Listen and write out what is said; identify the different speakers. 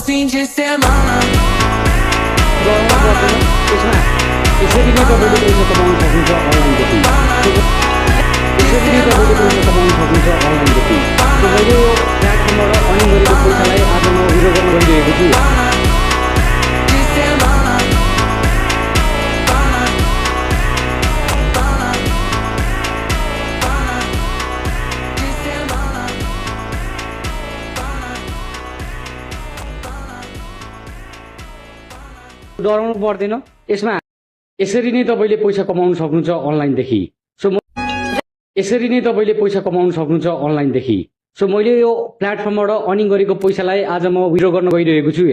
Speaker 1: fim de semana.
Speaker 2: गर्नु पर्दैन त्यसमा यसरी नै तपाईँले पैसा कमाउन सक्नुहुन्छ अनलाइनदेखि यसरी नै तपाईँले पैसा कमाउन सक्नुहुन्छ अनलाइनदेखि मैले यो प्लेटफर्मबाट अर्निङ गरेको पैसालाई आज म विड्रो गर्न गइरहेको छु
Speaker 1: De semana. De semana.
Speaker 2: डराउनु पर्दैन यसमा यसरी नै तपाईँले पैसा कमाउन सक्नुहुन्छ अनलाइनदेखि यसरी नै तपाईँले पैसा कमाउन सक्नुहुन्छ अनलाइनदेखि मैले यो प्लेटफर्मबाट अर्निङ गरेको पैसालाई आज म विड्रो गर्न गइरहेको छु